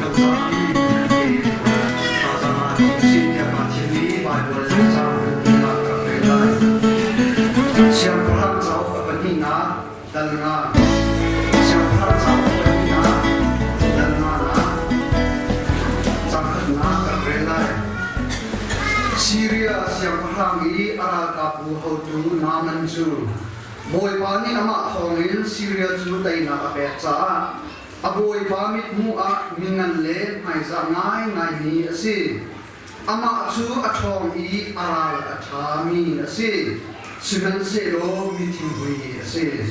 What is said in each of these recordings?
Kan zapi te thazaang ah chin tiah kaa thim i Baibal caang hmanhnih ah ka rak rel lai. Siangpahrang cauk a pahnihnak dal nga. Siangpahrang cauk a pahnihnak dal nganak caang khatnak ka rak rel lai. Siria siangpahrang i a ralkapbu hotu Naaman cu Bawipa nih amah thawngin Siria cu teinak a pek caah a bawipa mithmuh ah mingan le hmaizah ngaingaimi a si. Amah cu a ṭhawng i a ral a ṭhami a si, sihmanhsehlaw mi thinghmui a si.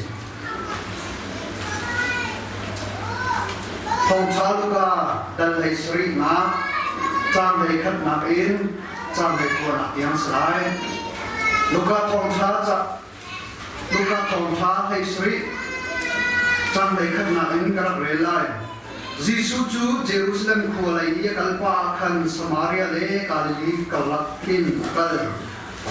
Thawngṭha Luka dal hlei sarihnak caang hlei khatnak in caang hlei kuanak tiang si lai. Luka thawngṭha ca Luka thawngṭha hlei sarih caang hlei khatnak in ka rak rel lai. Jesuh cu Jerusalem khua lei i a kal pah ah khan Samaria le Galilee karlak khin a kal.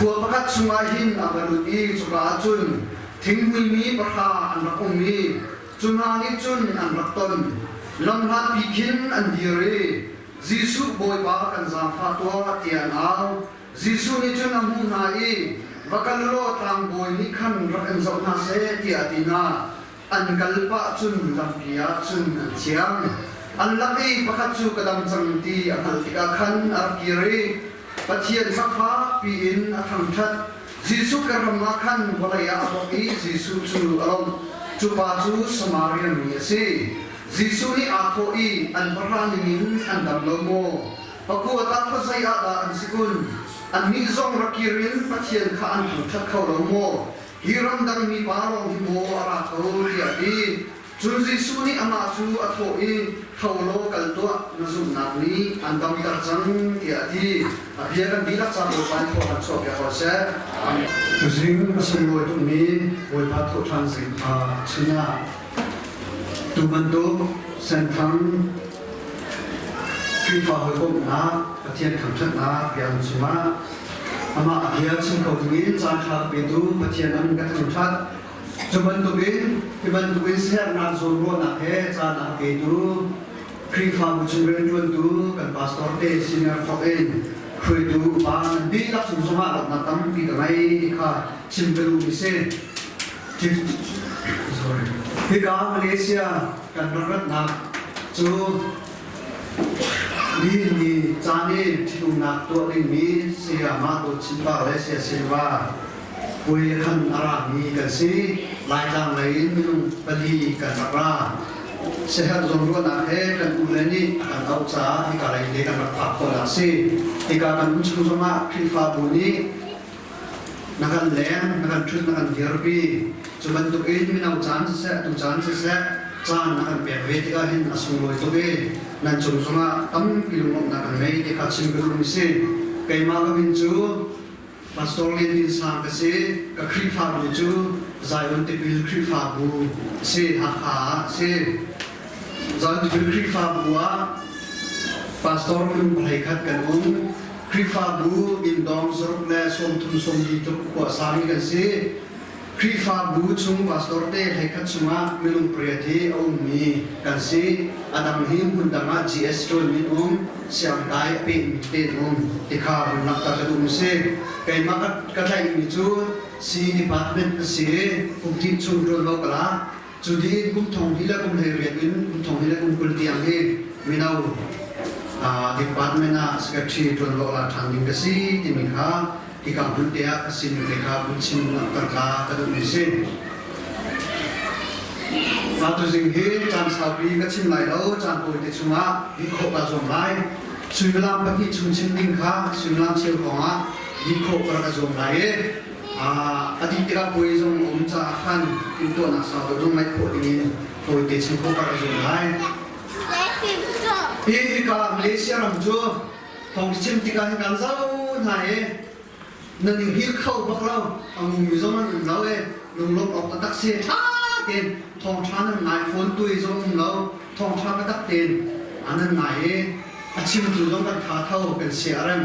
Khua pakhat chungah hin a va lut i cuka ah cun thinghmuimi pahra an rak um i cu hna nih cun an rak ton. Lamhlatpi khin an dir i, Jesuh Bawipa kan zaangfah tuah, tiah an au. Jesuh nih cun a hmuh hna i, Va kal law tlangbawi nih khan rak in zoh hna seh, tiah a ti hna. An kal pah cun lampi ah cun an thiang. An lak i pakhat cu ka dam cang ti a hngalh tikah khan a rak kir i Pathian kha fakpi in a thangṭhat. Jesuh ka ram ah khan vawlei ah a bawk i Jesuh cu a lawmh. Cu pa cu Samaria mi a si. Jesuh nih aa thawh i, An pahra ningin an dam lo maw? Pakua tah khuazei ah dah an si kun? Annih zong rak kir in Pathian kha an thangṭhat kho lo maw? Hi ramdang mipa lawng hi maw a ra kho? tiah a ti. Cun Jesuh nih amah cu a thawh i, Tho law kal tuah, na zumhnak nih an damter cang, tiah a ti. A bia kan dihlak ca Bawipa nih thaw kan chuahpiak ko seh. Amen. Tuzing a sunglawi tukmi Bawipa thawhṭhan zing kha chun ah tu bantuk Senthang Khrihfa hawikomhnak Pathian thangṭhatnak biakinn chungah amah a bia chim kho dingin caanṭha petu Pathian an ka thangṭhat. Cu bantukin hi bantukin sernak zawnruahnak he caan a petu Khrihfabu chung rianṭuantu kan pastor te senior thawk in hruaitu upa nan dihlak cung zongah lawmhnak tampi ka ngei ti kha chim ka duhmi si. Sorry. Hika Malaysia kan rak ratnak cu nihin ni caan i ṭhitumnak tuah dingmi Sayamah Dawt Chin Pa le Saya Silva Puai khan a rami kan si. Laitlang lei in minung pali kan rak ra. Siaherh zawnruahnak he kan ule nih a kan auh caah hika lei te kan rak phak khawhnak a si. Hika kan um chung zongah Khrihfabu nih na kan leng, na kan ṭhut, na kan dirpi. Cu bantukin mino caan siseh, tu caan siseh, caan na kan pek ve tikah hin a sunglawi tuk i nan cung zongah tampi lunglawmhnak kan ngei ti kha chim ka duhmi si. Keimah ka min cu Pastor Lian Din Sang ka si. Ka Khrihfabu cu Zion Tipil Khrihfabu a si, Hakha ah a si. Zion Tipil Khrihfabu ah pastor minung pahlei khat kan um. Khrihfabu inndawng zaruk le 30 sawmli tluk khua sami kan si. Khrihfabu chung pastor te hleikhat chungah minung pariat hi a ummi kan si. A dang hi hmun dang ah GS ṭuan min um, siangkai a pehmi te an um ti kha vun langhter ka duhmi si. Keimah ka tlaihmi cu C department a si i kum thim chung ṭuanvo ka lak. Cu dih kum thong hnih le kum 18 in kum thong hnih le kum 20 tiang hi mino department ah secretary ṭuanvo la ṭhan ding ka si timi kha hika hmun te ah ka sining te kha vun chim langhter ka ka duhmi si. Mah tuzing hi caan saupi ka chim lai lo, caan tawi te chungah dih khawh ka zuam lai. Suimilam pahnih chung chim ding kha suimilam cheu hrawng ah dih khawh ka rak ka zuam lai i a dih tikah puai zong a um caah khan timhtuahnak sau deuh zong ngaih khawh dingin tawi te chim khawh ka rak zuam lai. Hi hika Malaysia ram cu Thawng chim tikah hin kan zoh hna i nan i hngilh kho bak lo, a ngumi zong an um lo i lunglawmh awk taktak si. Ṭha tein thawngṭha nan ngai fawn tui zong um lo, thawngṭha biatak tein nan ngai i a chimtu zong kan tha tho kan si a rem.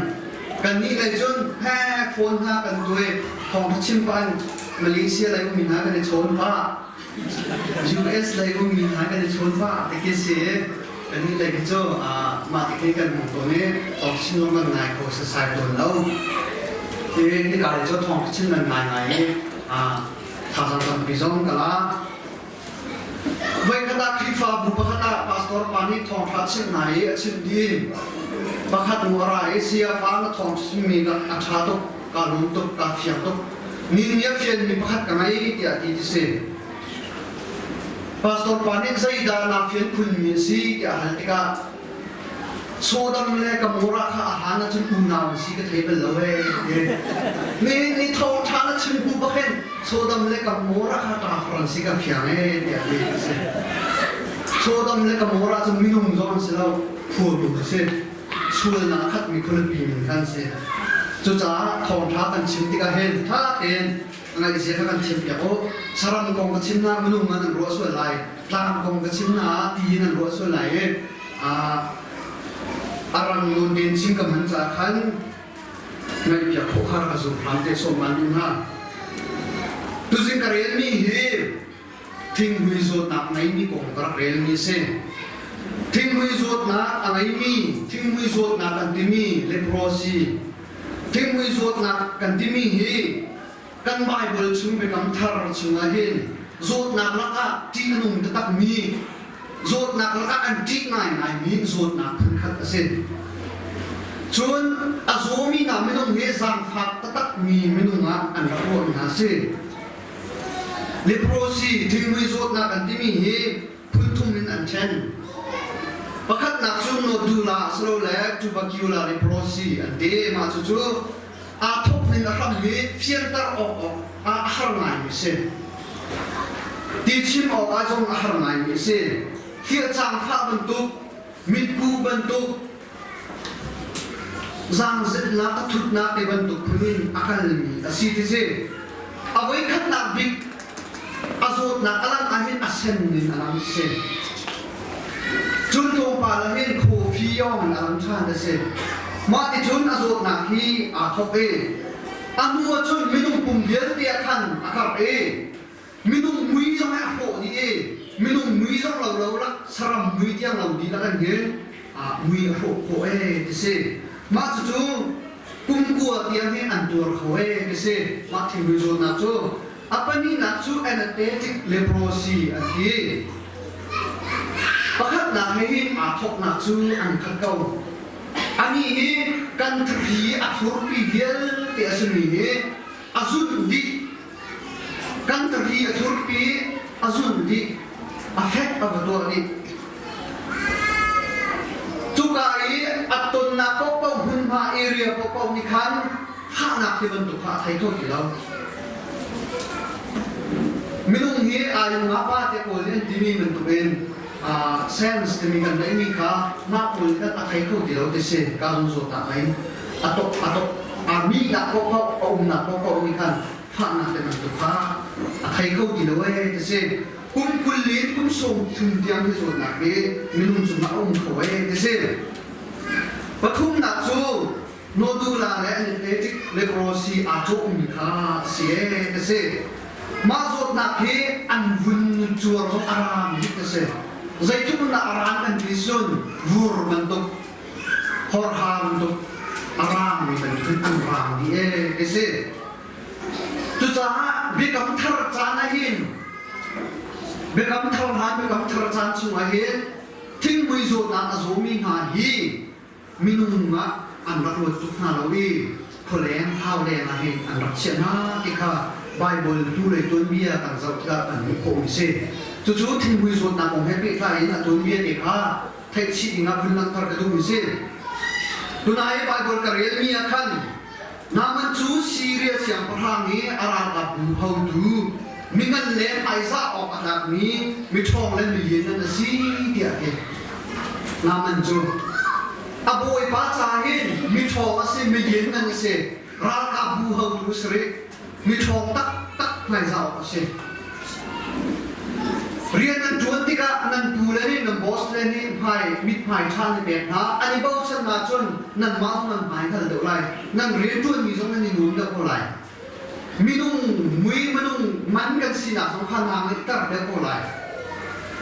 Kannih lei cun he phone hna kan tui thawngṭha chim pah in Malaysia lei ummi hna kan i chawn pah, US lei ummi hna kan i chawn pah ti khi si. Kannih lei hi cu mah ti khi kan hmang tawn i thawng chin zong kan ngai kho sasai tawn lo. Hi hika lei cu thawng chin nan ngai ngai i thazaang tampi zong ka la. Voikhat ah Khrihfabu pakhat ah pastor pa nih thawngṭha chimh hna i a chimh dih. Pakhat nu a ra i sayapa na thawng chimmi a ṭha tuk, kaa lawm tuk, kaa fiang tuk. Ni ni a fianmi pakhat ka ngei tiah ti ti si. Pastor pa nih zeidah naa fian khunmi a si tiah a hal tikah Sodom le Gomorrah kha a hlan ahcun unau an si ka thei bal lo ee ti. Ni ni thawngṭha na chim hnu bak hin Sodom le Gomorrah kha ṭafar an si ka fiang ee tiah ti a si. Sodom le Gomorrah cu minung zong an si lo, khuabu a si. Sualnak a khatmi khualipi min kha an si. Cucaah thawngṭha kan chim tikah hin ṭha tein ngaihzia kha kan thiampiak u. Saram kong ka chim na minung ah nan ruah sual lai, tlang kong ka chim na ti nan ruah sual lai i a rang nawn tein chim ka hman caah khan ngaihpiak khawh kha ka zum hram te sawm man ding hna. Tuzing ka relmi hi thinghmui zawtnak ngeimi kong ka rak relmi a si. Thinghmui zawtnak a ngeimi, thinghmui zawtnak kan timi leprosy, thinghmui zawtnak kan timi hi kan Bible chung Biakam Thar chungah hin zawtnak lakah ṭih a nung taktakmi, zawtnak lakah an ṭih ngaingaimi zawtnak phunkhat a si. Cun a zawmi hna minung hi zaangfak taktakmi minung ah an rak ruahmi hna a si. Leprosy thinghmui zawtnak an timi hi phunthum in an ṭhen. Pakhatnak cu nodular asilole tubercular leprosy an ti. Mah cucu aa thawk ning a hram hi fianter awk awk ah a har ngaimi a si. Ti chim awk ah zong a har ngaimi a si. Thilcang fah bantuk, mitku bantuk, zaangzetnak a thutnak te bantuk phun in a kalmi a si ti si. A voikhatnak bik a zawtnak a lang ahhin a sen in a lang si. Cun tlawmpal ahhin coffee yawng in a lang ṭhan a si. Mah ti cun a zawtnak hi aa thawk i a hnu ahcun minung pum vialte ah khan a karh i Minung mui zong he a hrawh dih i minung mui zong lo lo lak saram mui tiang lo dih lak an hi mui a hrawh khawh ee ti si. Mah cucu kum kua tiang hi an tuar kho ee ti si. Mah thinghmui zawtnak cu a pahnihnak cu anaesthetic leprosy an ti. Pakhatnak he hin aa thawknak cu an khat ko. Anih hi kan thahri a thurpi vialte a simi hi a zunh dih Kan thahri a thurpi, a zun dih, a fek a va tuah dih. Cuka i a tonnak paohpaoh hmunhma area paohpaoh nih khan fahnak ti bantuk kha a thei kho ti lo. Minung hi aa nga pa te pawl nih an timi bantukin sense timi kan neihmi kha mah pawl nih khan a thei kho ti lo ti si ka zung zawtnak in a tok a tok a minak paohpaoh a umnak paohpaoh nih khan fahnak te bantuk kha a thei kho ti lo ee ti si kum 20 in kum 30 tiang hi zawtnak hi minung cungah a um kho ee ti si pathumnak cu nodula le anesthetic leprosy aa cawhmi kha a si ee ti si mah zawtnak hi an vun cuar zong a raang bik a si zeitluk in dah a rang kan ti cun vur bantuk horha bantuk a raangmi bantuk an raang dih ee ti si. Cucaah biakam thar caan ah hin biakam thar hlan biakam thar caan chungah hin thinghmui zawtnak a zawmi hna hi minung ah an rak ruat tuk hna lo i khualeng hauleng ah hin an rak chiah hna ti kha Baibal tu lei tuanbia kan zoh tikah kan hmuh khawhmi si. Cucu thinghmui zawtnak kong he pehtlai in a tuanbia te kha theihchih ding ah vun langhter ka duhmi si. Tunai Baibal ka relmi ah khan Naaman cu Siria siangpahrang i a ralkapbu hotu mingan le hmaizah awk a tlakmi miṭhawng le milian a si tiah a ti. Naaman cu a bawipa ca hin miṭhawng a si, milian a si, ralkapbu hotu a si rih. Miṭhawng taktak hmaizah awk a si. Rian nan ṭuan tikah nan pu le nih nan boss le nih hmai mithmai ṭha nan pek hna. An i bochan ahcun nanmah zong nan hmai hngal deuh lai. Nan rianṭuanmi zong nan i nuam deuh ko lai. Minung mui minung man kan sinak zong kha naa ngeihter deuh ko lai.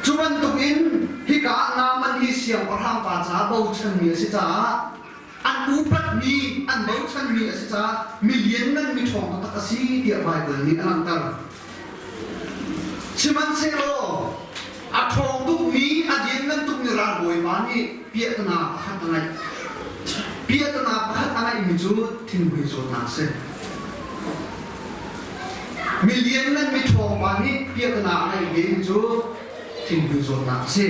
Cu bantukin hika ah Naaman hi siangpahrang pa caah bochanmi a si caah an upatmi, an bochanmi a si caah mi lianngan mi ṭhawng taktak a si tiah Baibal nih a langhter. Sihmanhsehlaw a ṭhawng tukmi, a lianngan tukmi ralbawipa nih piahtana pakhat a ngeih. Piahtana pakhat a ngeihmi cu thinghmui zawtnak a si. Mi lianngan mi ṭhawng pa nih piahtana a ngeih ve mi cu thinghmui zawtnak a si.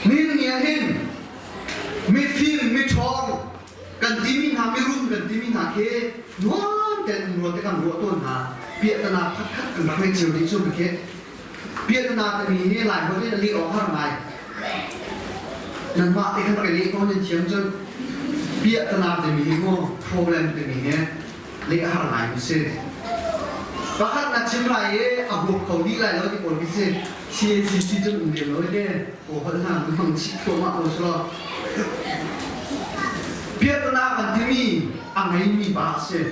Nihin ni ah hin mifim, miṭhawng kan timi hna, mirum kan timi hna khi nuam tein um rua te kan ruah tawn hna. Piahtana khatkhat kan rak ngei cio dih cu khi. Piahtana timi hi Lai holh in a leh awk har ngai. Nanmah te khan rak i leh ko nan thiam cun piahtana timi hi mu problem timi hi leh a har ngai mi si. Pakhat na chim lai i a huap kho dih lai lo ti pawl khi si. CACC cun um lem lo te aw holh hna kan hmang chih thluahmah ko selaw. Piahtana kan timi a ngeimi pa a si.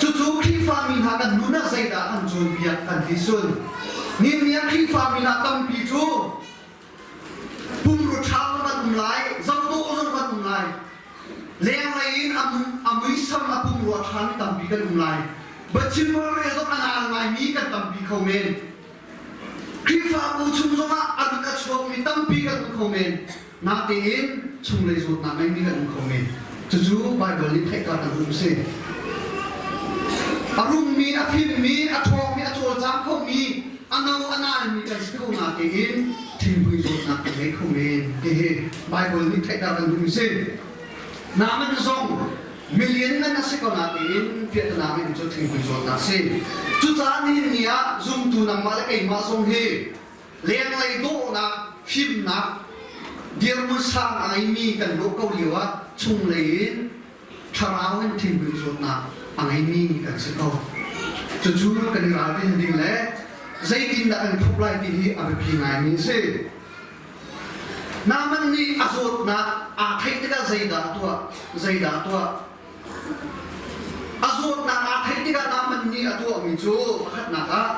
Cucu Khrihfami hna kan nun ah zeidah kan cawnpiak kan ti sun. Nihin ah Khrihfami hna tampi cu pumru ṭha zong kan um lai, zohdawh zong kan um lai. Lenglei in a muisam a pumrua ṭhami tampi kan um lai. Biachim rel zong a nal ngaimi kan tampi kho men. Khrihfabu chung zongah a lut a chuakmi tampi kan um kho men. Natein chunglei zawtnak ngeimi kan um kho men. Cucu Baibal nih theihter kan duh si. A rummi, a fimmi, a ṭhawngmi, a cawlcang khomi, a no a nalmi kan si kho natein thinghmui zawtnak kan ngei kho men. Hihi Baibal nih theihter kan duhmi si. Naaman zong million nan a si ko natein piahtana in cu thinghmui zawtnak a si. Cucaah nihin ni ah zumtu nangmah le keimah zong hi lenglei dawhnak, fimnak, dirhmun sang a ngeimi kan lawh ko lio ah chunglei in thlarau in thinghmui zawtnak a ngeimi kan si ko. Cucu kan i ralrin ding le zeitindah kan thup lai ti hi a biapi ngaimi a si. Naaman nih a zawtnak aa theih tikah zeidah a tuah? Zeidah a tuah? A zawtnak aa theih tikah Naaman nih a tuahmi cu pakhatnak ah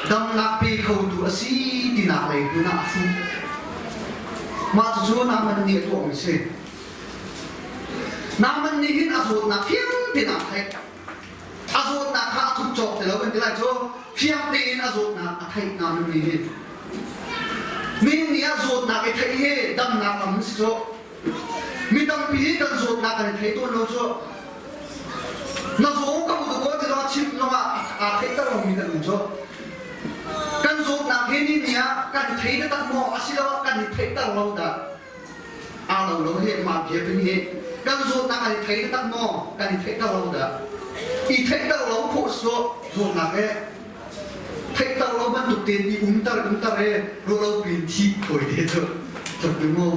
damnak pe khotu a si tinak lei hmun ah a fuh. Mah cucu Naaman nih a tuahmi a si. Naaman nih hin a zawtnak fiang tein aa theih. A zawtnak kha a thup cawk ti lo kan ti lai cu fiang tein a zawtnak a theih Naaman nih hin. Mi nih a zawtnak i theih hi damnak lam si cu. Mi tampi hi kan zawtnak kan i thei tawn lo cu. Na zaw ka mu ko ti zong chim zong ah aa theihter lomi kan um cu. Kan zawtnak hi ni ni ah kan thei taktak maw asiloah kan i theihter lo dah? Aa lo lo hi mah bia pin hi kan zawtnak kan i thei taktak maw kan i theihter lo dah? I theihter lo khawh su zawtnak he theihter lo bantuk tein i umter umter he ruahlo piin thi khawi te cu tluk mu.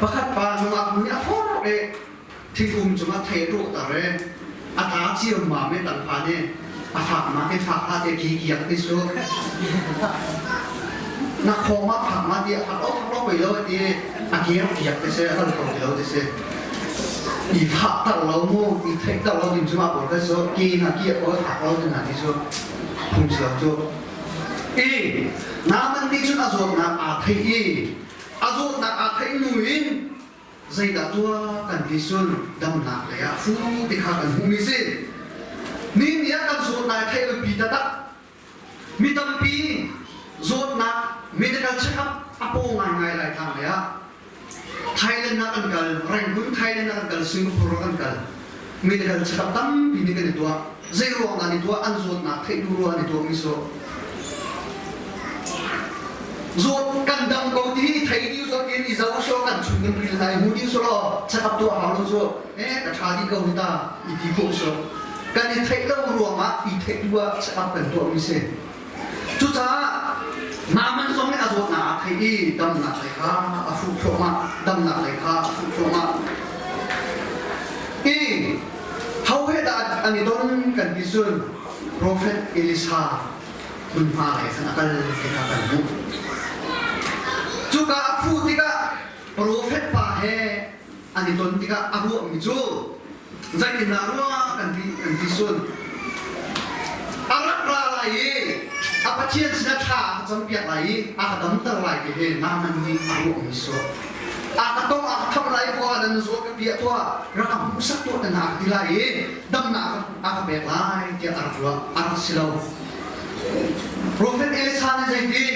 Pakhat pa nungak nih a forh i thingkung cungah thei a ṭawhter i a ta ciammam i tangpa nih a fak ma te fak hlah te ki kiak ti su na khawng ma fak ma ti a fak lo fak lo pei lo ti a kiak kiak ti si a kal ko ti lo ti si i fah tar lo mu i theih tar lo ding cu ma pawl kha su ki na kiak ko fak lo ti na ti su phung si lo cu i Naaman nih cun a zawtnak aa theih i a zawtnak aa theih hnu in zeidah tuah kan ti cun damnak lei ah fu ti kha kan hmuhmi si. Mi nih ah kan zawtnak theih biapi taktak. Mi tampi zawtnak medical check-up a paw ngaingai lai tlang lei ah Thailand ah kan kal, Rangoon Thailand ah kan kal, Singapore ah kan kal. Medical check-up tampi nih kan i tuah. Zei ruang dah an i tuah? An zawtnak theih duh ruang an i tuahmi cu zawt kan dam ko ti hi thei dih sawh in i zoh sawh kan chung kan ril hna i hmu dih sawh law check-up tuah hau lo cu eh ka ṭha dih ko hi ta i ti khawh sawh kan i theih lo ruangah i theih duh ah check-up kan tuahmi si. Cucaah Naaman zong nih a zawtnak aa theih i damnak lei kha a fuh thluahmah, damnak lei kha a fuh thluahmah. I ho he dah an i don kan ti cun Profet Elisa hmunhma lei khan a kal ti kha kan hmuh. Cuka a fuh tikah profet pa he an i ton tikah a ruahmi cu zeitindah ruah kan ti kan ti sun a rak ra lai i. A Pathian sinah thla a ka campiak lai i a ka damter lai ti hi Naaman nih a ruahmi si. A ka tong a ka thamh lai khua nan zaw ka piah tuah rak ka hmuhsak tuah te hna a ka ti lai i damnak a ka pek lai tiah a rak ruah. A rak si lo. Profet Elisa nih zeiti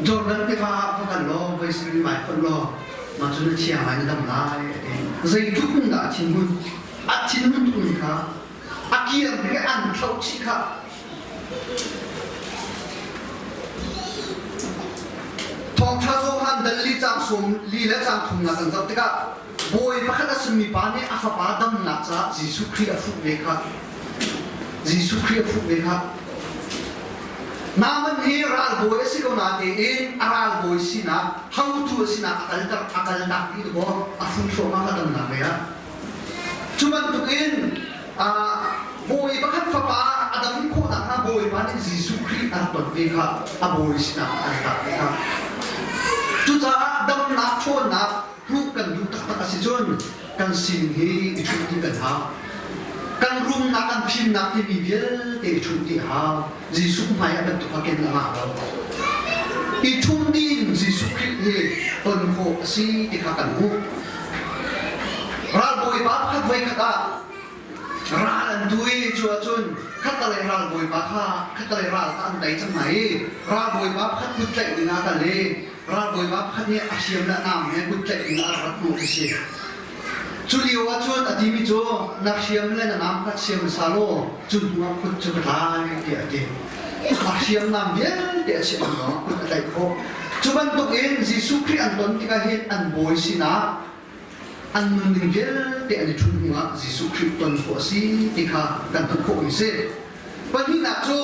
Jordan tiva ah va kal law voi sarih vai fonh law mah cu na thiang lai na dam lai a ti. Zeitluk in dah a thinhun? A thinhun tukmi kha a kir bik an thloh chih kha. Thawngṭha Johan dal li caang sawm li le caang thumnak kan zoh tikah bawi pakhat a simi pa nih a fapa damnak caah Jesuh Khrih a fuh ve kha. Jesuh Khrih a fuh ve kha. Naaman hi ralbawi a si ko natein a ralbawi sinak, hotu a sinak a kalter a kaltak dih dakaw a fuh thluahmah kha damnak lei ah. Cu bantukin bawi pakhat fapa a dam khawh nakhnga Bawipa nih Jesuh Khrih a rak ton ve kha a bawi sinah a rak ve kha. Cucaah damnak ṭhawnnak hmuh kan duh taktak a si cun kan sin hi i ṭhumh dih kan hau. Kan rumnak kan fimnak timi vialte i ṭhumh dih a hau. Jesuh hmai ah bantuk a ken a ngah lo. I ṭhumh dih in Jesuh Khrih hi ton khawh a si ti kha kan hmuh. Ralbawipa pakhat voikhat ah ral an tu i cu ahcun khattalei ralbawipa kha khattalei ral kha an tei cang hna i ralbawipa pakhat kut tlaih ding ah a kal i ralbawipa pakhat nih a hriam le a nam he kut tlaih ding ah a rak hnawh khi si. Cu lio ahcun a timi cu na hriam le na nam kha chia hmasa law cu hnu ah kut cu ka tlai tiah a ti. A hriamnam vialte a chiah hnu lawngah kut a tlaih khawh. Cu bantukin Jesuh Khrih an ton tikah hin an bawi sinah an nunning vialte an i ṭhum hnuah Jesuh Khrih ton khawh a si ti kha kan hmuh khawhmi a si. Pahnihnak cu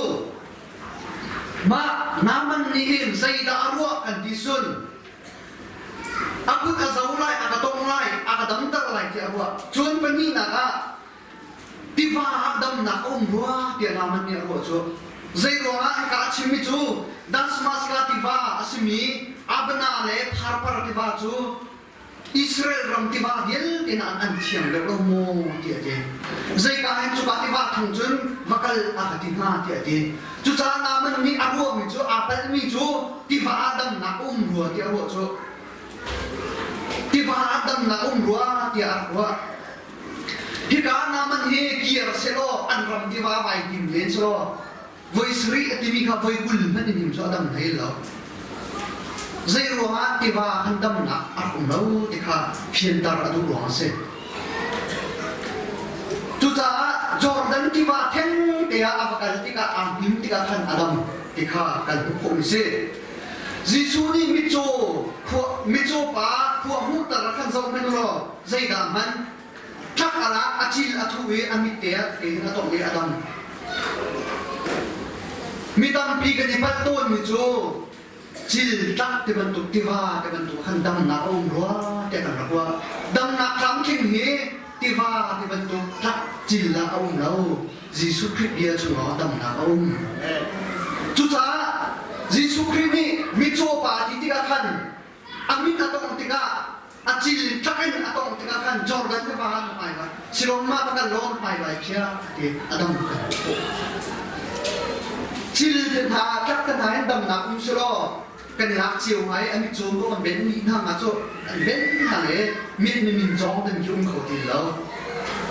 mah Naaman nih hin zeidah a ruah kan ti sun a kut a zo lai, a ka tong lai, a ka damter lai tiah a ruah. Cun pahnihnak ah tiva ah damnak a um rua tiah Naaman nih a ruah cu. Zei ruangah hika a chimmi cu Damascus tiva a simi Abana le Pharpar tiva cu Israel ram tiva vialte na an thiang deuh lo maw tiah a ti. Zeika hen cuka tiva thang cun va kal a ka ti hnga tiah a ti. Cucaah Naaman nih a ruahmi cu aa palhmi cu tiva ah damnak a um rua tiah a ruah cu. Tiva ah damnak a um rua tiah a rak ruah. Hika Naaman hi kir selaw an ram tiva vai tim len selaw voi sarih a timi kha voi 20 hmanh in him cu a dam hlei lo. Zei ruangah tiva khan damnak a rak um lo ti kha fianter a duh ruang a si. Cucaah Jordan tiva theng te ah a va kal tikah aa hnim tikah khan a dam ti kha kan hmuh khawhmi si. Jesuh nih mitcaw khua mitcaw pa khua hmuhter khan zoh hmanh u law zeidah hman Tlak al ah a cil a thuh i a mit te ah tein a tongh i a dam. Mi tampi kan i palh tawnmi cu cil tlak ti bantuk tiva ti bantuk khan damnak a um rua tiah kan rak ruah. Damnak tlamtling hi tiva ti bantuk tlak cil ah a um lo. Jesuh Khrih bia chungah damnak a um. Cucaah Jesuh Khrih nih mitcaw pa ti tikah khan a mit a tongh tikah a cil tlak in a tongh tikah khan Jordan tiva ah na hmai lai Siloam ah va kal law na hmai lai phiah ti a dam kan khawh cil te hna tlak te hna in damnak um selaw kan i lak cio ngai an i cawm ko kan ben ni hna nga cu an ben hna le mit mi min cawng ten khi um kho ti lo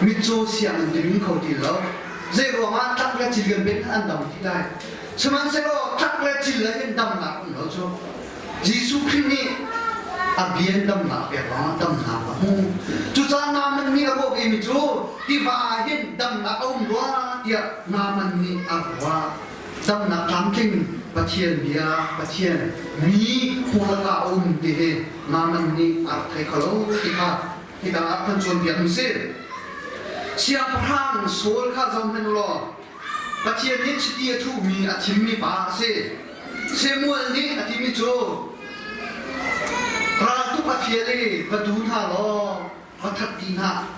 mitcaw siang in ti um kho ti lo zei ruangah tlak le cil kan ben an dam ti lai sihmanhsehlaw tlak le cil le hin damnak um lo cu Jesuh Khrih nih a bian damnak pek ruangah damnak a hmu. Cucaah Naaman nih a ruah vemi cu tiva ah hin damnak a um rua tiah Naaman nih a ruah. Damnak tlamtling Pathian bia, Pathian mi khua lakah a um ti hi Naaman nih a rak thei kho lo ti kha hika ah kan cawnpiak mi si. Siangpahrang Saul kha zoh hmanh u law Pathian nih chiti a thuhmi a thimmi pa a si. Samuel nih a timi cu raltuk a fial i va tu hna law va that dih hna.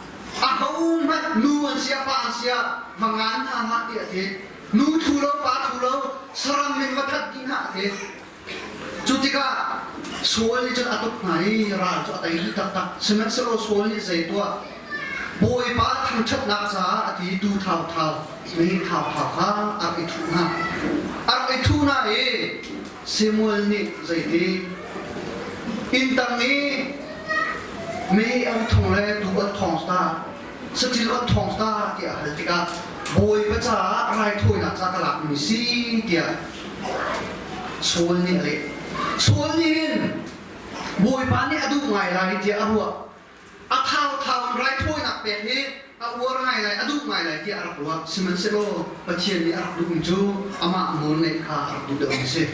Ahohmanh nu an sia pa an sia va ngan hna hlah tiah a ti. Nu thu lo pa thu lo saram in va that dih hna a ti. Cu tikah Saul nih cun a tuk hna i ral cu a tei dih taktak. Sihmanhsehlaw Saul nih zei tuah? Bawipa thangṭhatnak caah a ti tu thauthau, mei thauthau kha a rak i thuh hna. A rak i thu na i Samuel nih zeiti inn tang i mei an thong le tuu an thong ta saṭil an thong ta tiah a hal tikah Bawipa caah raithawinak ca ka lakmi si tiah Saul nih a leh. Saul nih hin Bawipa nih a duh ngai lai tiah a ruah. A thauthau in raithawinak pek hi a uar ngai lai, a duh ngai lai tiah a rak ruah. Sihmanhsehlaw Pathian nih a rak duhmi cu amah nawl ngaih kha a rak duh deuhmi a si.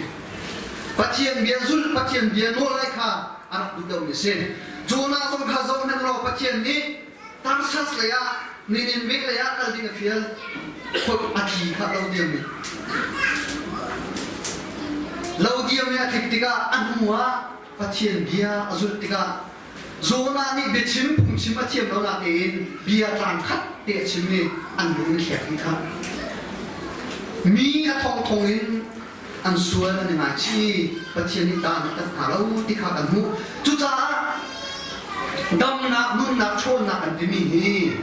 Pathian bia zulh, Pathian bia nawl ngaih kha a rak duh deuhmi a si. Jonah zong kha zoh hmanh law Pathian nih Tarsas lei ah Nineveh lei ah kal ding a fial. A thi kha lo diam in. Lo diam in a tlik tikah a hnu ah Pathian bia a zulh tikah Jonah nih biachim phungchim a thiam lo natein bia tlang khat te a chim i an lung in thlek dih kha. Mi a thongthong in an sual an i ngaichih Pathian nih dan a tat hna lo ti kha kan hmuh. Cucaah damnak, nunnak, ṭhawnnak kan timi hi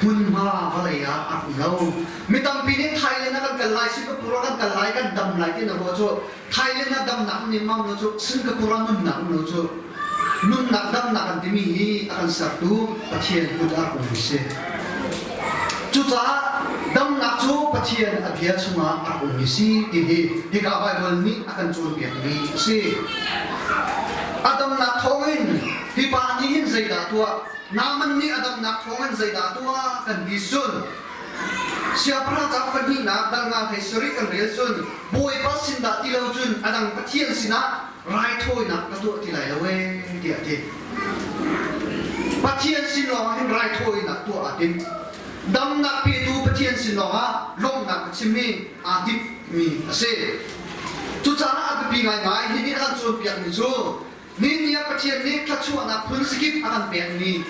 hmunhma vawlei ah a um lo. Mi tampi nih Thailand ah kan kal lai, Singapore ah kan kal lai, kan dam lai ti na ruah cu Thailand ah damnak um lemmam lo cu Singapore ah nunnak um lo cu nunnak damnak kan timi hi a kan sertu Pathian kut ah um si. Cucaah damnak cu Pathian a bia chungah a rak ummi si ti hi hika Baibal nih a kan cawnpiakmi a si. A damnak thawngin hi pa nih hin zeidah tuah, Naaman nih a damnak thawngin zeidah tuah kan ti cun Siangpahrang cauk pahnihnak dal nga hlei sarih kan rel cun Bawipa sin dah ti lo cun a dang Pathian sinah raithawinak ka tuah ti lai lo ee tiah a ti. Pathian sin lawngah hin raithawinak tuah aa tim. Damnak petu Pathian sin lawngah lawmhnak a chimmi aa timmi a si. Cucaah a biapi ngaingai hi nih a kan cawnpiakmi cu Ni ah Pathian nih thluachuahnak phun zakip a kan pekmi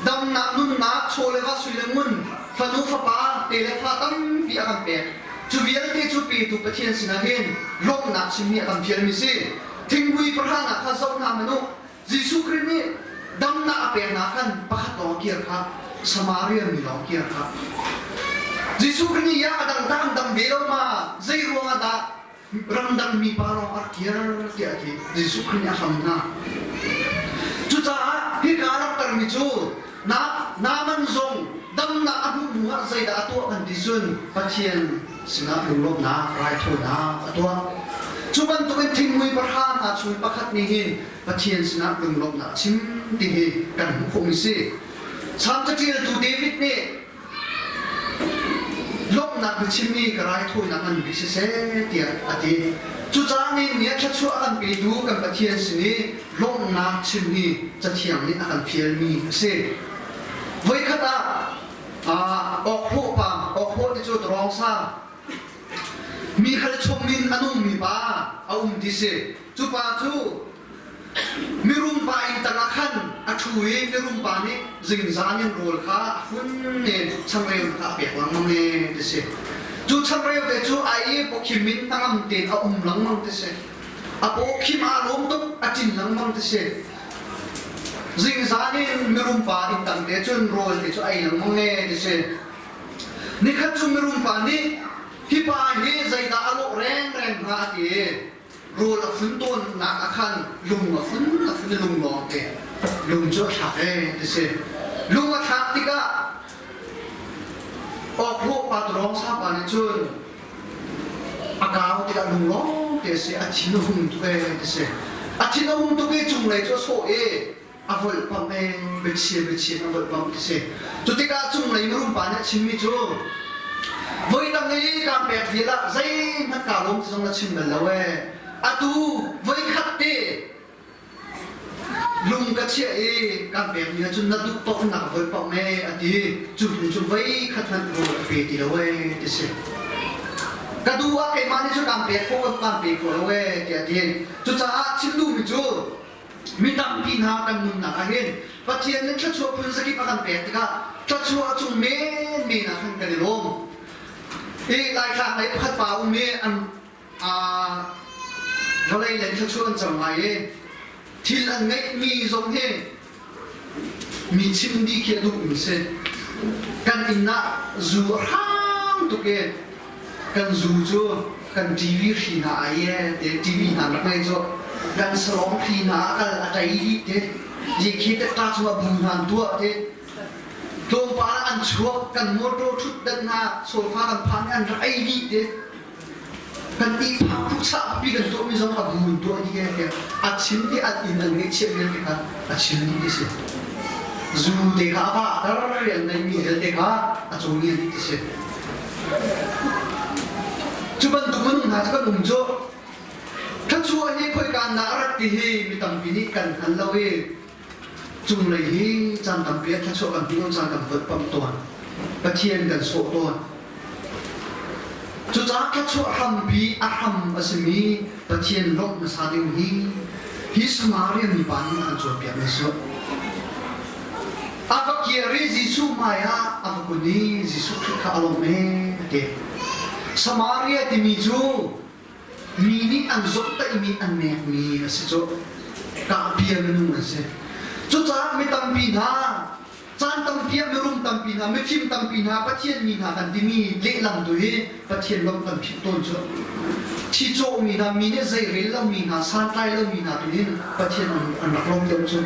damnak, nunnak, chaw le va, sui le ngun, fanu fapa, te le fa tampi a kan pek. Cu vialte cu petu Pathian sinah hin lawmhnak chimmi a kan fialmi si. Thingpui pahranak kha zoh hna hmanh u. Jesuh Khrih nih damnak a peknak khan pakhat lawng kir kha Samaria mi lawng kir kha. Jesuh Khrih nih ya a dang ta an dam ve lo ma? Zei ruangah dah ramdang mi pa lawng a kir tiah a ti. Jesuh Khrih nih a hlam hna. Cucaah hika a langhtermi cu na Naaman zong damnak a hmuh hnu ah zeidah a tuah kan ti cun Pathian sinah lunglawmhnak raithawinak a tuah. Cu bantukin thingmui pahra hna chung pakhat nih hin Pathian sinah lunglawmhnak a chim ti hi kan hmuh khawhmi si. Salm caṭialtu David nih Lawmhnak biachimmi ka raithawinak ngan bik siseh tiah a ti. Cucaah ni nih thluachuah a kan petu kan Pathian sin i lawmhnak chim hi Cathiang nih a kan fialmi a si. Voikhat ah awkhlawh pa, awkhlawh ti cu tawngsa, mi hal chom in a nungmi pa a um ti si. Cu pa cu Mirum pa inn tangah khan a ṭhu i mirum pa nih zingzan in rawl kha a fun i changreu kha a pek lengmang e ti si. Cu changreu te cu ai i pawkhim in hnangam tein a um lengmang ti si. A pawkhim aa lawm tuk, a ṭin lengmang ti si. Zingzan in mirum pa inn tang te cun rawl te cu a ei lengmang e ti si. Nikhat cu mirum pa nih hi pa hi zeidah a lawh rengreng hnga a ti i Rawl a fun tawnnak ah khan lung a fun a fun i lung lawng te lung cu a thlak ee ti si. Lung a thlak tikah awkhlawh pa turawng sapa nih cun a kau tikah lung lawng te a si a thin a hung tuk ee ti si. A thin a hung tuk i cunglei cu a sawh i a volhpamh ee biachia biachia a volhpamh ti si. Cu tikah cunglei mirum pa nih a chimmi cu voi dang i kaan pek vial ah zeihmanh kaa lawm ti zong na chim bal lo ee. Atu voi khat te lung ka chiah i kaan pekmi ah cun na duh paoh in na ka volhpamh ee a ti. Cu hnu cu voi khat hmanh rawl a pe ti lo ee ti si. Ka duh ah keimah nih cun kaan pek khawh kaan pe khawh lo ee tiah a ti. Cucaah chim duhmi cu Mi tampi hna kan nunnak ah hin Pathian nih thluachuah phun zakip a kan pek tikah thluachuah cung menmen ah khan kan i lawm. I Laitlang lei pakhat pa um i an vawlei lei thluachuah an cang lai i thil an ngeihmi zong hi mi chim dih khi a duhmi si. Kan inn ah zu a hrang tuk i kan zu cu. Kan TV hri hna ai e te TV hna rak ngei cu kan salong hri hna a kal a ṭai dih te khi te ta chung ah bu hna an tuah te tlawmpal ah an chuak kan motor ṭhut dan hna sofa kan phan an rak ei dih te kan ihphah phuchah pi kan tuahmi zong a bu in tuah dih e tiah a chim ti an inn an ngeihchiah vialte kha a chim dih ti si. Zu te kha a vah tar i an neihmi vialte kha a cung i an ti si. Cu bantuk minung hna cu kan um cu thluachuah hi khoika in dah a rat ti hi mi tampi nih kan hngal lo i cunglei hi caan tampi ah thluachuah kan hmuh caan kan volhpamh tawn. Pathian kan sawh tawn. Cucaah thluachuah hrampi a hram a simi Pathian lawmh hmasa ding hi hi Samaria mipa nih a kan cawnpiakmi a si. A va kir i Jesuh hmaiah a va kun i Jesuh Khrih kha a lawmh ee a ti. Samaria timi cu mi nih an zawmhtaihmi an nekmi a si cu. Kahpia minung an si. Cucaah mi tampi hna caan tampi ah mirum tampi hna mifim tampi hna Pathian mi hna kan timi lehlam tu hi Pathian lawmh kan philh tawn cu. Thi cawhmi hna mi nih zei rel lomi hna santlai lomi hna tu hin Pathian an rak lawm deuh cu.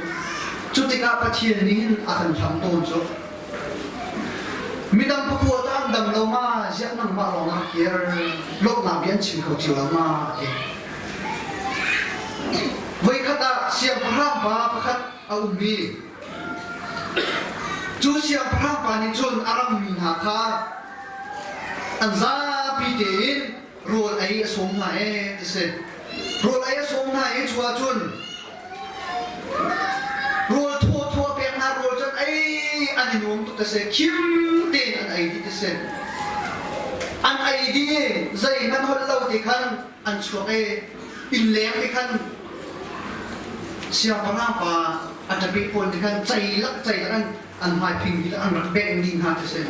Cu tikah Pathian nih hin a kan hlam tawn cu. Midang pakua ta an dam lo ma ziah nangmah lawng ah kir lawmhnak bia an chim kho cio lo ma ti. Voikhat ah siangpahrang pa pakhat a um i cu siangpahrang pa nih cun a rammi hna kha an zapi tein rawl ei a sawm hna ee ti si. Rawl ei a sawm hna i cu ahcun rawl thaw thaw pek hna rawl cun ei an i nuam tuk ti si. Khim tein an ei dih ti si. An ei dih i zeihmanh holh lo ti khan an chuak i innleng ti khan siangpahrang pa a ṭapi pawl nih khan ceilak ceilak an an hmaiphing hi an rak bengh dih hna ti si.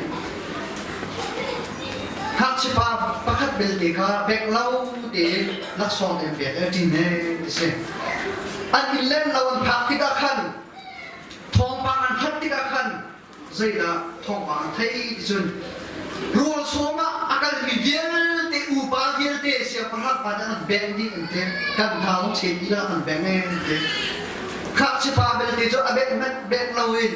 Ngakchipa pakhat belte kha bengh lo tein laksawng te an pek e ṭin e ti si. An inn len lo an phak tikah khan thawngpang an hlat tikah khan zeidah thawngpang an thei ti cun rawl sawm ah a kalmi vialte upa vialte siangpahrang pa nih an bengh dih an ti kan hna zong chet dih lah an bengh e an ti. Ngakchipa belte cu a bengh hmanh bengh loin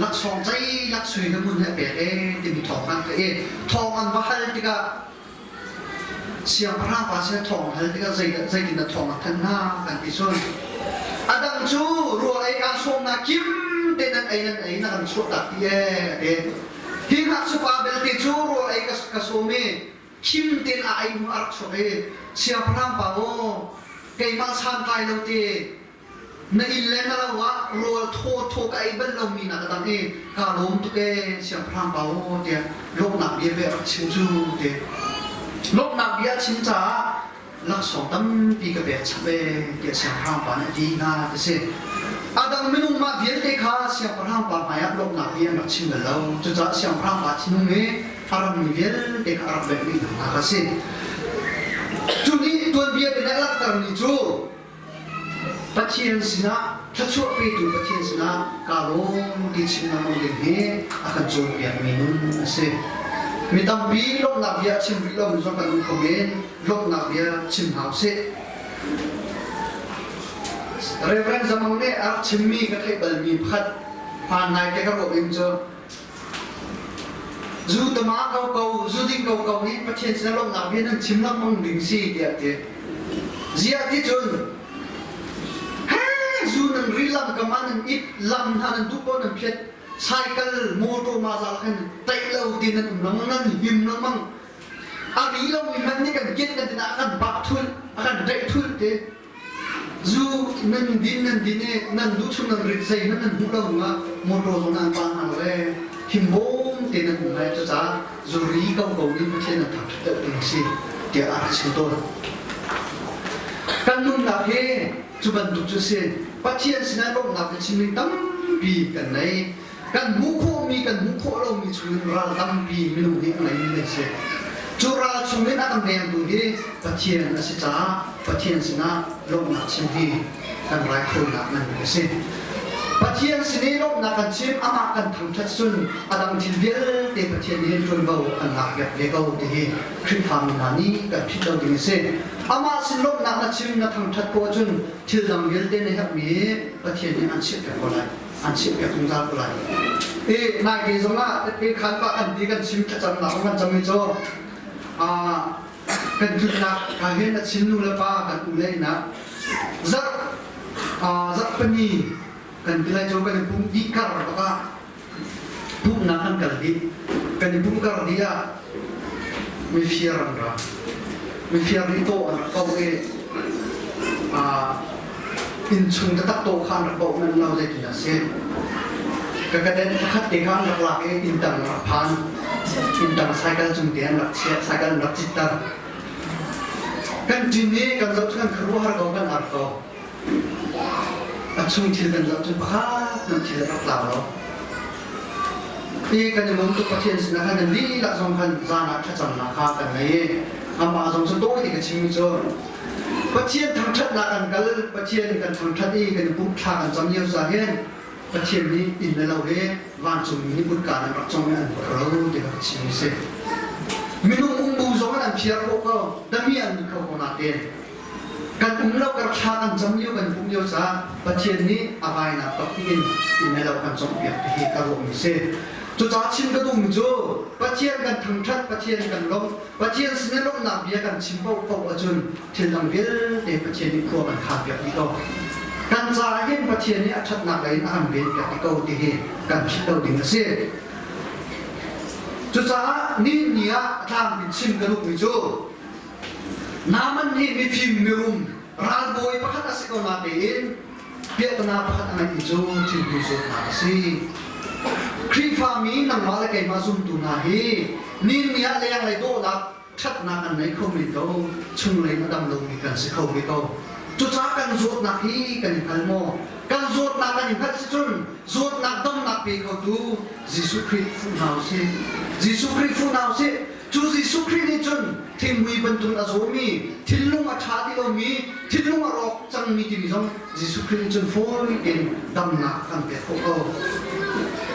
laksawng cei laksui na mun he a pek ee timi thawng an theih i thawng an va hal tikah siangpahrang pa sin thawng hal tikah zeitin dah thawng an thanh hna kan ti cun a dang cu rawl ei kaan sawmnak kim te nan ei nan ei na kan chuahtak ti ee a ti. Hi ngakchipa belte cu rawl ei ka sawm i khim tein a ei hnu a rak chuak i siangpahrang pa aw keimah santlai lo te na inn le na lo ah rawl thaw thaw ka ei bal lomi na ka dang i kaa lawm tuk ee siangpahrang pa aw tiah lawmhnak bia ve rak chim cu ti lawmhnak bia chim caah laksawng tampi ka pek chap ee tiah siangpahrang pa nih a ti hna ti si a dang minung mah vialte kha siangpahrang pa hmaiah lawmhnak bia an rak chim bal lo cucaah siangpahrang pa thinlung i a rammi vialte kha a rak bengh dih hna kha si cu nih tuanbia te nih a langhtermi cu Pathian sinah thluachuah petu Pathian sinah kaa lawm ti chim lengmang ding hi a kan cawnpiakmi nun a si. Mi tampi lawmhnak bia a chim rih lomi zong kan um kho men, lawmhnak bia chim hna usih. Reverend Zamang nih a rak chimmi ka theih balmi pakhat hmaan ngai te ka ruah ding cu zu tama ko ko zu ding ko ko nih Pathian sinah lawmhnak bia nan chim lengmang ding si tiah a ti. Ziah ti cun he zu nan ri lam kam ah nan it lam hna nan duh paoh nan phiat cycle motor ma zal khan taih lo ti nan um lengmang nan him lengmang a ri lomi hmanh nih kan kian kan tin ah a kan bak thul a kan daih thul te Zu nan din nan din i nan duh chung nan rit zeihmanh nan hmuh lo hnuah motor zong nan pa hna lo ee himbawm te nan um lai cucaah zuri ko ko nih Pathian nan thangṭhat deuh ding a si tiah a rak chim tawn. Kan nunnak hi cu bantuk cu a si. Pathian sinah lawmhnak ka chimmi tampi kan nei. Kan hmuh khawhmi kan hmuh khawh lomi chungin ral tampi minung nih a ngeimi an si. Cu ral chungin a kan vengtu hi Pathian a si caah Pathian sinah lawmhnak chim hi kan raithawinak ngan a si. Pathian sin i lawmhnak kan chim, amah kan thangṭhat cun a dang thil vialte Pathian nih ṭuanvo an lakpiak ve ko ti hi Khrihfami hna nih kan philh lo ding a si. Amah sin lawmhnak na chim, na thangṭhat ko ahcun thil dang vialte na herhmi hi Pathian nih an chiahpiak ko lai. An chiahpiak zungzal ko lai. I naite zong ah tette khan pah kan ti kan chim thlacamnak kan cam i cu kan tlunnak ka hin a chin nu le pa kan u le inn ah zarh zarhpini kan ti lai cu kan i pum dih kar bak ah pumhnak kan kal dih kan i pum kar dih ah mifir an ra mifir nih tawh an rak pauh i inn chung taktak tawh kha an rak pauh nan lo zeitin a si ka kaden pakhat te kha an rak lak i inn tang rak phan inn tang cycle cung te an rak chiah cycle an rak citter kan ṭin i kan zoh cu kan khuaruahhar ko kan ar ko a chung thil kan zoh cu pakhat nan thil rak tlau lo i kan i mum tuk Pathian sinah khan kan dihlak zong khan zan ah thlacamnak kha kan ngei i amah zong cu tawi ti ka chimmi cu Pathian thangṭhatnak kan kal Pathian kan thangṭhat i kan i pumh thla kan cam lio ca hin Pathian nih inn le lo he vancungmi nih kutka nan rak cong i an ro ti ka chim si. Minung umbu zong in an phiar khawh ko, dami an ni kho ko nain kan um lo kar thla kan cam lio kan pum lio caah Pathian nih a vainak tok tiin inn le lo kan congpiak ti hi ka ruahmi si. Cucaah chim ka duhmi cu Pathian kan thangṭhat, Pathian kan lawmh, Pathian sin i lawmhnak bia kan chim paohpaoh ahcun thil dang vialte Pathian nih khua kan khanpiak dih ko. Kan caah hin Pathian nih a ṭhatnak lei in a kan venpiak dih ko ti hi kan philh lo ding a si. Cucaah nihin ni ah a tlangpi chim ka duhmi cu Naaman hi mifim mirum ralbawi pakhat a si ko natein piahtana pakhat a ngeih cu thinhun zawtnak a si. Khrihfami nangmah le keimah zumtu hna hi nihin ni ah lenglei dawhnak ṭhatnak an ngei kho men ko, chunglei in a dam lomi kan si kho ve ko. Cucaah kan zawtnak hi kan i hngal maw? Kan zawtnak kan i hngalh si cun zawtnak damnak pe khotu Jesuh Khrih fuh hna u sih. Jesuh Khrih fuh hna u sih. Cu Jesuh Khrih nih cun thinghmui bantukin a zawmi, thinlung a ṭha ti lomi, thinlung a rawk cangmi timi zong Jesuh Khrih nih cun fawi tein damnak a kan pek khawh ko.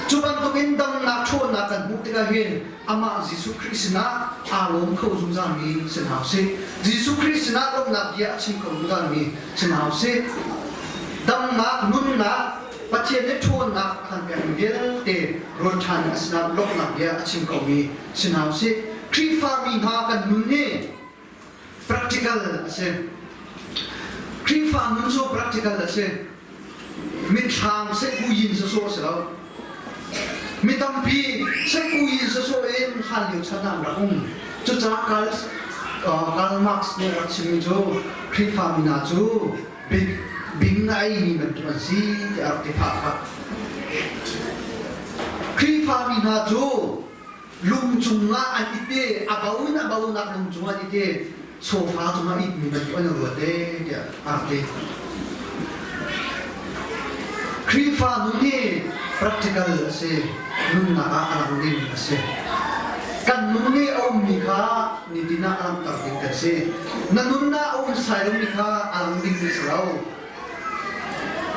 Cu bantukin damnak ṭhawnnak kan hmuh tikah hin amah Jesuh Khrih sinah aa lawm kho zungzalmi si hna usih. Jesuh Khrih sinah lawmhnak bia a chim kho zungzalmi si hna usih. Damnak, nunnak, Pathian nih ṭhawnnak a kan pekmi vialte ruat ṭhan a sinah lawmhnak bia a chim khomi si hna usih. Khrihfami hna kan nun hi practical a si. Khrihfa nun cu practical a si. Mitthlam sehkuyin sawsawh a si lo. Mi tampi sehkuyin sawsawh in hlanlio chan ah an rak um. Cucaah Karl, Karl Marx nih a rak chimmi cu Khrihfami hna cu bing, bing a eimi bantuk an si tiah a rak ti phah khah. Khrihfami hna cu lung cungah an it i a bo in a bonak lung cungah an it i sofa cungah itmi bantuk an i ruat e tiah a rak ti. Khrihfa nun hi practical a si, nunnak ah a lang ding a si. Kan nun nih a ummi kha nitin ah a langhter ding kan si. Na nunnak a um sai lomi kha a lang ding si lo.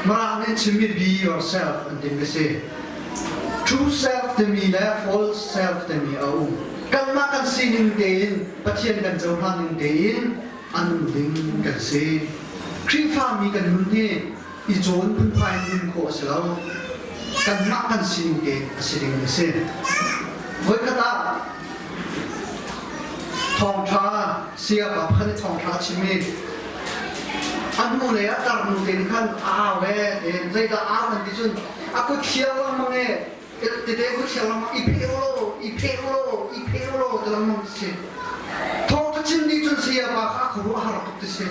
Mirang nih chimmi be yourself an timi si. True self timi le false self timi a um. Kanmah kan sining tein Pathian kan cohlan ning tein a nung ding kan si. Khrihfami kan nun hi i cawn phunphai in nun khawh a si lo. Kanmah kan sining tein a si ding a si. Voikhat ah thawngṭha sayapa pakhat nih thawngṭha a chim i a hnu lei ah tarnu te nih khan a au ee tiin zeidah au nan ti cun a kut thiang lengmang ee tete kut thiang lengmang i pheh u law i pheh u law i pheh u law ti lengmang si thawngṭha chim dih cun sayapa kha a khuaruah har tuk ti si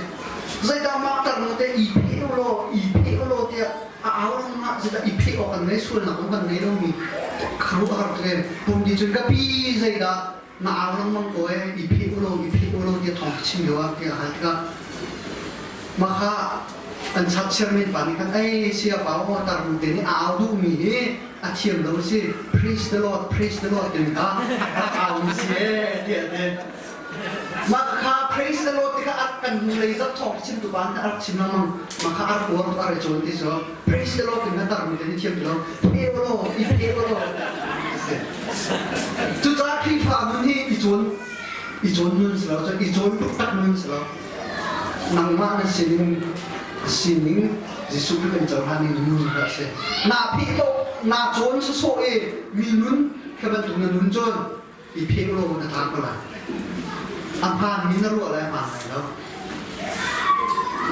zeidah mah tarnu te i pheh u law i pheh u law tiah a au lengmang zeidah i pheh awk an ngei sualnak zong kan ngei lomi khuaruah har tuk ee pum nih cun ka pi zeidah na au lengmang ko ee i pheh u law i pheh u law tiah thawng ka chim lio ah tiah a hal tikah mah kha an chatchiar men pa nih khan ei sia pa aw tarnu te nih a au duhmi hi a thiam lo si praise the Lord praise the Lord timi kha a au mi si ee tiah ti mah kha praise the Lord ti kha a. Kan hnulei zat thawng chimtu pa nih a rak chim lengmang. Mah kha a rak uar tuk a rak i cawn ti cu. Praise the Lord timi kha tarmi te nih thiam ti lo. Phe ulaw, i phe ulaw. Cucaah Khrihfa nun hi i cawn i cawn nun si lo, cun i cawn taktak nun si lo. Nangmah na sining sining Jesuh Khrih kan cohlan ning nun kha a si. Naa pheh to naa cawn sawsawh i mi nun khi bantuk na nun cun i pheh ulaw na tlang ko lai. A hmaanmi na ruah lai a hmaan lai lo.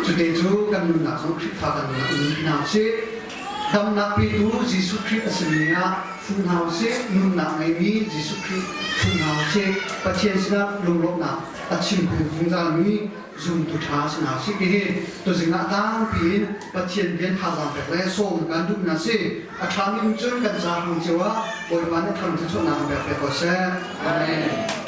Cute cu kan nunnak zong Khrihfa kan nunnak nun hna usih. Damnak petu Jesuh Khrih a simi ah fu hna usih. Nunnak ngeimi Jesuh Khrih fu hna usih. Pathian sinah lunglawmhnak a chim kho zungzalmi zumtu ṭha si hna usih ti hi tuzing ah tlangpi in Pathian rian thazaang pek le sawm kan duh hna si. A ṭhami um cun kan ca hmang cio ah Bawipa nih thang thluachuahnak kan pek ve ko seh. Amen.